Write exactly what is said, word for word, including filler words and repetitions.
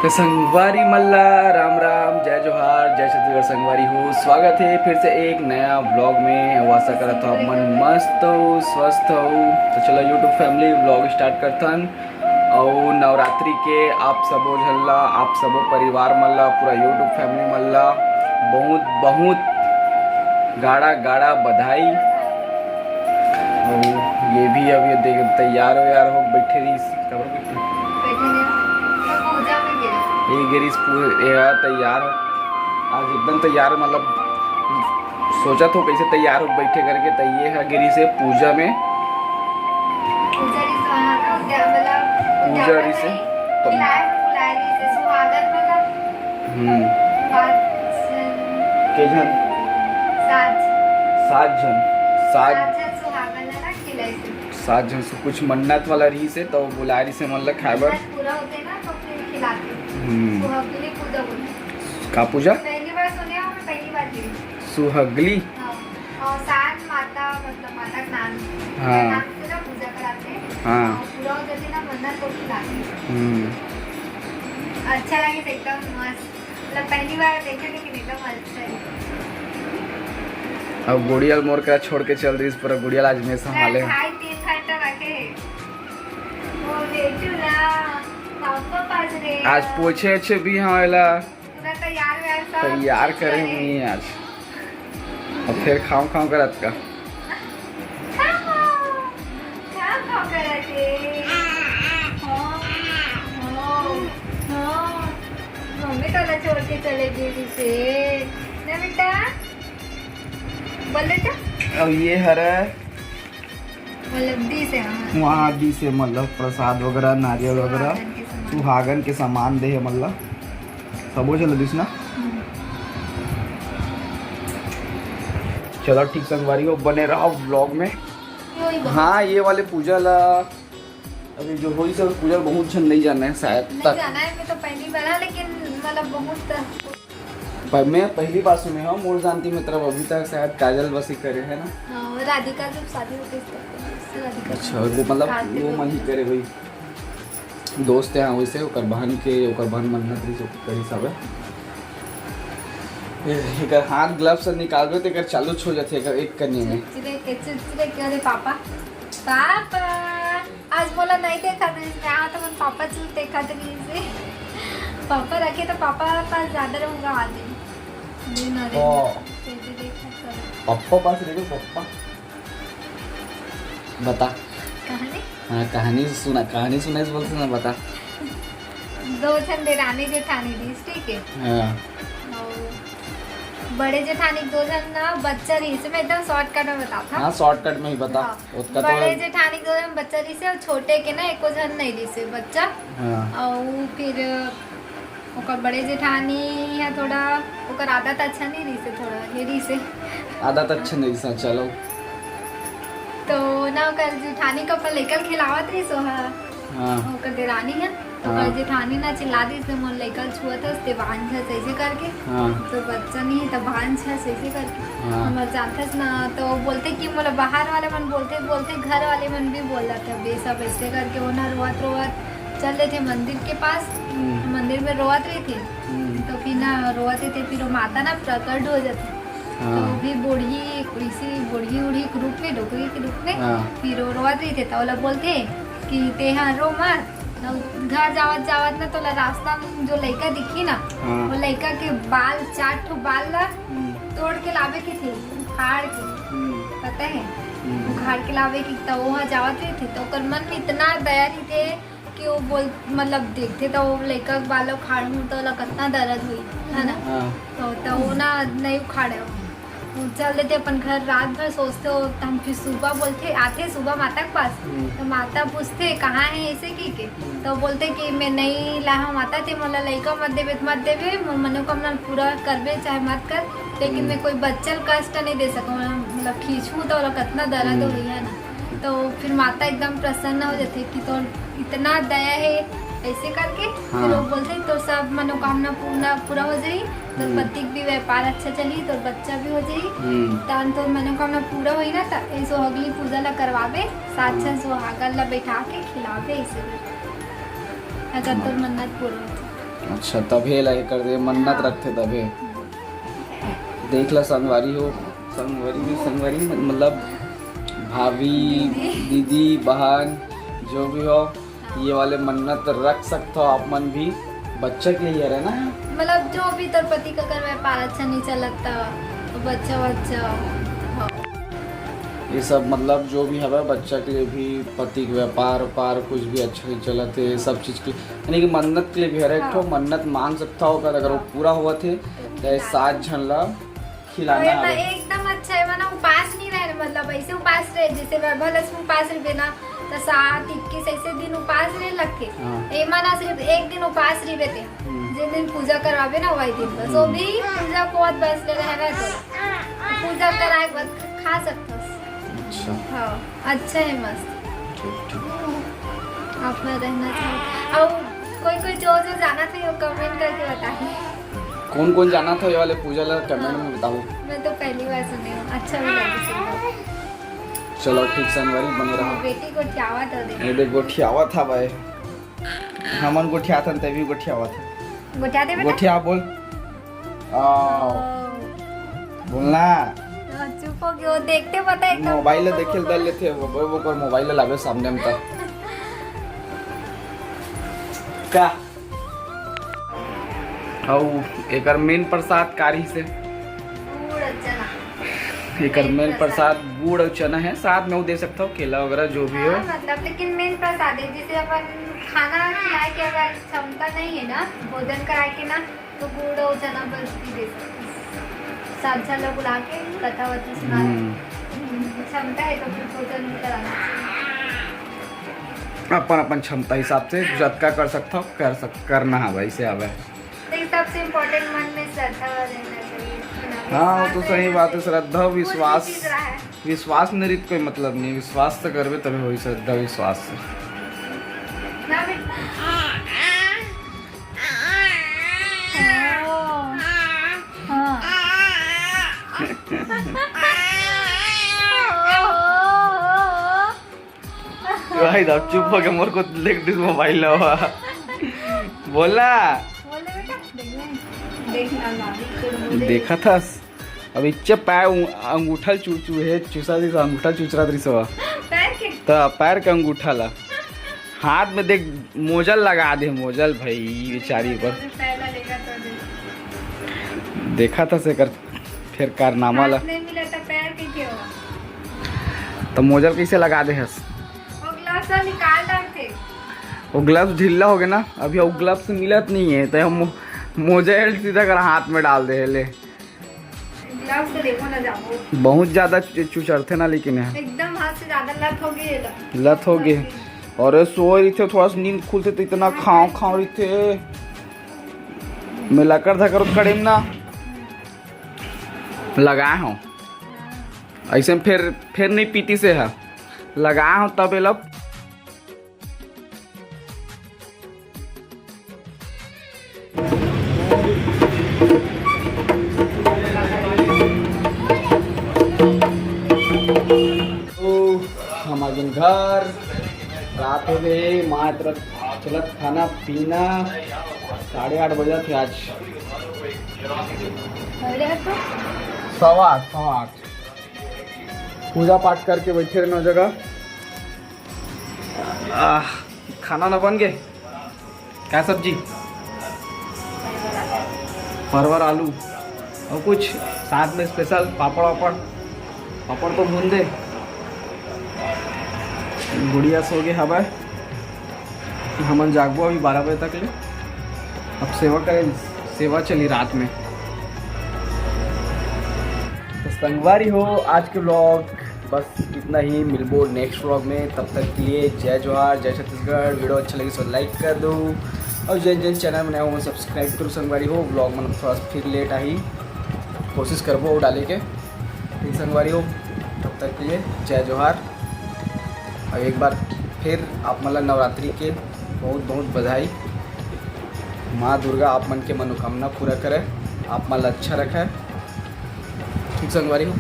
तो संगवारी मन ला राम राम, जय जोहार, जय छत्तीसगढ़ संगवारी हो। स्वागत है फिर से एक नया ब्लॉग में। आशा करत हो आप मन मस्त हो, स्वस्थ हो। तो चलो YouTube फैमिली ब्लॉग स्टार्ट करथन। और नवरात्रि के आप सबो झन ला, आप सबो परिवार मन ला, पूरा YouTube फैमिली मन ला बहुत बहुत गाड़ा गाड़ा बधाई। और ये भी अब ये देख तैयार हो यार हो बैठे रही। ये गिरीश पूरे ये तैयार हो, आज एकदम तैयार, मतलब सोचा तो कैसे तैयार हो बैठे करके। तो ये है गिरीश है पूजा में। पूजा रही से तो हम्म। के झन? सात झन। सात सात झन से कुछ मन्नत वाला रही से तो बुला रही से मन ला खाए बर। पूरा होते ना तो फिर खिलाते। हम्म। सुहागली पूजा बोलते। का पूजा? पहली बार सुने और पहली बार। सुहगली। हाँ। और सात माता, मतलब माता के नाम, हाँ। नाम से ना पूजा कराते हैं। हाँ। और पूरा हो जाते ना मन्नत को खिलाते हैं। हम्म। अच्छा लगे तो एकदम मस्त, मतलब पहली बार देखे थे कि एकदम अच्छा है। अब गुड़िया मोर करा छोड़ के चल रही, पूरा गुड़िया आज में संभाले। ढाई तीन घंटा रखे हैं। वो बेटू ना, पापा पास रे। आज पोछे अच्छे भी हाँ वाला। पूरा तैयार व्यार सब तैयार करे हुए हैं आज। अब फिर खाऊं खाऊं करत का। मम्मी तो छोड़ के चले गई से ना बेटा। बोल बेटा। अब ये हर मतलब दी से वहाँ दी से मतलब प्रसाद वगैरह, नारियल वगैरह, सुहागन के सामान दे है मतलब। सबो चल दिस ना। हम्म। चलो ठीक संगवारी हो, बने रहो ब्लॉग में। हाँ, ये वाले पूजा ला अभी जो होई से पूजा बहुत झन नहीं जाना है शायद नहीं तक। जाना है, मैं तो पहली बार हाँ, लेकिन मतलब बहुत पर मैं पहली बार सुने हूँ, मोर जानती मतलब अभी तक शायद काजल बस ही करे है ना। हाँ, राधिका जब शादी होती है तब राधिका अच्छा, वो मतलब वो मन ही करे भाई। दोस्त है वैसे ओकर बहन के, ओकर बहन मन्नत रही करी सब। एकर हाथ ग्लव्स निकालबे तो एकर चालू हो जाते एकर एक कनिए में। चिरे के चिरे के अरे पापा, पापा। आज मोला नहीं देखा था इसमें, हाँ तो मन पापा चल देखा था नहीं से। पापा रखे तो पापा पास ज्यादा रहूंगा आज। दिन और दिन। पापा पास रहे पापा। बता। कहानी? हाँ, कहानी सुना, कहानी सुना इस बोलते ना बता। दो झन देरानी जेठानी रहिस, ठीक है। हाँ। और बड़े जेठानी दो झन ना बच्चा रहिस, मैं एकदम शॉर्टकट में बताता। हाँ, शॉर्टकट में ही बता। हाँ। उसका तो बड़े जेठानी के दो झन बच्चा रहिसे और छोटे के ना एको झन नहीं रहिसे बच्चा। हाँ। और फिर ओकर बड़े जेठानी है थोड़ा, ओकर आदत अच्छा नहीं रहिसे, थोड़ा ये रहिसे। आदत अच्छा नहीं रहिसे, चलो। तो ना ओकर जेठानी का अपन लेकर खिलावत रहिसे, हाँ। ओकर देरानी है। तो हाँ। ओकर जेठानी ना चिल्ला दिस, "मोर लइका ल छुअत हस, ते बांझ हस," ऐसे करके। हाँ। तो बच्चा नहीं है, तो बांझ हस, ऐसे करके। हाँ। हमर जानथस ना, तो बोलते कि मोला बाहर वाले मन बोलते, बोलते घर वाले मन भी बोलत हवे सब ऐसे करके। वो ना रोवत रोवत चल देथे मंदिर के पास, हम्म। मंदिर में रोवत रहिथे। हम्म। तो फिर ना रोवत रहिथे, फिर वो माता ना प्रकट हो जाथे। हाँ। तो भी बूढ़ी, इसी बूढ़ी उढ़ी के रूप में, डोकरी के रूप में, हाँ। फिर वो रोवत रहिथे, तो ओला बोलथे कि "तेहा रो मत।" तो घर जावत जावत ना तोला रास्ता में जो लइका दिखी ना, हाँ। वो लइका के बाल, चार ठो बाल ला हम्म। तोड़ के लावे के थे, उखाड़ के, हम्म। पता है? हम्म। उखाड़ के लावे के, तो वो जावत रहिथे, तो ओकर मन में इतना दया रहिथे, कि वो बोल, मतलब, देखथे त वो लइका के बाल उखाड़हूँ त ओला कतना दर्द होई, है ना? हाँ। तो, त वो ना नहीं उखाड़े हो। वो चल देथे अपन घर, रात भर सोचथे हो, त हम फिर सुबह बोलथे, आथे सुबह माता के पास, हम्म। तो माता पूछथे, "कहाँ है?" ऐसे की के। हम्म। तो बोलथे कि "मैं नहीं लाहा माता, ते मोला लइका मत देबे, मत देबे, मोर मनोकामना पूरा करबे, चाहे मत कर, लेकिन हम्म। मैं कोई बच्चा ल कष्ट नहीं दे सकूँ, मतलब, खींचहूँ त ओला कतना दर्द हम्म। होई, है ना?" तो फिर माता एकदम प्रसन्न हो जाथे कि तोर इतना दया है, ऐसे करके हाँ। फिर वो बोलथे, "तोर सब मनोकामना पूर्ण, पूरा हो जाई, तोर हम्म। पति के भी व्यापार अच्छा चली, तोर बच्चा भी हो जाई, हम्म। तान तोर मनोकामना पूरा होई ना, त ए सुहागली पूजा ला करवाबे, सात हाँ। झन सुहागन ला बैठा के खिलाबे, ऐसे करके, अगर हाँ। तोर मन्नत पूरा हो जाए।" अच्छा, तभे ला ये कर दे, मन्नत रखथे तभे। देख ला संगवारी हो, संगवारी में संगवारी मतलब भाभी, दीदी, बहन, जो भी हो, ये वाले मन्नत रख सकते हो आप मन भी। बच्चा के लिए हरे ना। मतलब जो भी तोर पति का कर व्यापार अच्छा नहीं चलता, तो बच्चा बच्चा हो। ये सब मतलब जो भी हवे बच्चा के लिए भी, पति के व्यापार व्यापार कुछ भी अच्छा नहीं चलत है, ये सब चीज के यानी कि मन्नत के लिए भी हर एक ठो हाँ। मन्नत मांग सकता हो, अगर वो पूरा हुआ थे तो ये सात झन ला खिलाना तो ये हवे। एकदम अच्छा है, माना उपास नहीं रहे, मतलब ऐसे उपास रहे जैसे वैभव लक्ष्मी उपास रहे ना, तो सात इक्कीस ऐसे दिन उपास रहे लगते। हाँ। ये माना सिर्फ एक दिन उपास रही बेटे, हम्म। जिन दिन पूजा करवाबे ना वही दिन बस, वो भी पूजा को बस ले रहेगा तो पूजा कराए के बाद खा सकते हो। अच्छा, हाँ, अच्छा है, मस्त। ठीक ठीक। आप में रहना चाहिए। और कोई कोई जो जो जाना था वो कमेंट करके बताइए। कौन कौन जाना था ये वाले पूजा ला, कमेंट में बताओ। मैं तो पहली बार सुनी हूँ, अच्छा भी लगा सुनना। चलो ठीक, संगवारी बने रहो। बेटी गोठियावा तो दे। ये देख गोठियावा था भाई, हमन गोठिया था तभी गोठियावा था। गोठिया दे बेटा। गोठिया बोल। आ, बोलना। हाँ, चुप हो गयो, देखते पता एकदम मोबाइल ला देखे दल लेथे वो, वो कर मोबाइल ला लावे सामने में तो। का? अउ एकर मेन प्रसाद कारी से। गुड़ और चना। एकर मेन प्रसाद गुड़ और चना है, साथ में वो दे सकता हो केला वगैरह जो भी हो। हाँ, मतलब लेकिन मेन प्रसाद है, जैसे अपन खाना खिलाए के अगर क्षमता नहीं है ना भोजन कराए के ना, तो गुड़ और चना बस भी दे सकते हैं। साथ साथ बुला के कथा वथा सुना हम्म। क्षमता है तो फिर भोजन भी कराना चाहिए। अपन अपन क्षमता हिसाब से जतका कर सकता हो, कर सक करना है भाई से आवे। लेकिन सबसे इम्पोर्टेंट मन में श्रद्धा रहना चाहिए, है ना? हाँ, वो विश्वास तो सही रहना बात है। चाहिए। श्रद्धा कुछ भी विश्वास, चीज रहा है। विश्वास में रित कोई मतलब नहीं, विश्वास तो करबे तभी होई श्रद्धा विश्वास से। ना बेटा। हाँ। भाई साहब चुप हो के मोर को देख दिस मोबाइल लवा। बोला। बोले बेटा, देख ले। देख ना, ना, भी कुछ बोले। देखा था। अब इच्चे पैर उ-, अंगूठा चू-, चूहे, चूसा दिस अंगूठा चूचरा दिस हवा। पैर के? तो पैर के अंगूठा ला। हाथ में देख मोजल लगा दे, मोजल भाई बेचारी पर। अभी पहला लेगा तो दे। देखा था से कर फिर कारनामा ला। हाथ नहीं मिला तो पैर के क्या हुआ? तो मोजल कैसे लगा दे हस? वो ग्लव्स निकाल डालते। वो ग्लव्स ढीला हो गया ना, अभी वो ग्लव्स मिलत नहीं है, तो हम मो-, मोजल सीधा कर हाथ में डाल दे ले। ग्लव्स तो देखो ना जाओ। बहुत ज्यादा चु-, चुचरथे ना, लेकिन है एकदम हाथ से ज्यादा लत हो गई है। लत हो गई। और ये सोए रहिथे, थोड़ा सा नींद खुलथे तो इतना खाव खाव रहिथे। मैं लकर धकर कड़े में ना लगाए हूँ, ऐसे में फिर फिर नहीं पीती से है, लगाए हूँ तब एला। तो हम आ गए घर, रात हो गए, माँ तरफ चलत खाना पीना, साढ़े आठ बजे थे आज। सवा आठ, सवा आठ। पूजा पाठ करके बैठे रहना जगह। आह, खाना ना बन गए। क्या सब्जी? परवर आलू और कुछ साथ में स्पेशल पापड़ वापड़। पापड़ तो भून दे। गुड़िया सो गए हवे, हमन जागबो अभी बारह बजे तक ले। अब सेवा करें, सेवा चली रात में। तो संगवारी हो, आज के व्लॉग बस इतना ही। मिलबो नेक्स्ट व्लॉग में, तब तक के लिए जय जोहार, जय छत्तीसगढ़। वीडियो अच्छा लगे तो लाइक कर दो और जैन जैन चैनल में नया हो सब्सक्राइब करो संगवारी हो। व्लॉग में थोड़ा सा फिर लेट आई, कोशिश करबो डाले के। ठीक संगवारी हो, तब तक के लिए जय जोहार। और एक बार फिर आप मन ला नवरात्रि के बहुत बहुत बधाई। माँ दुर्गा आप मन के मनोकामना पूरा करे, आप मन ला अच्छा रखे। ठीक संगवारी हो,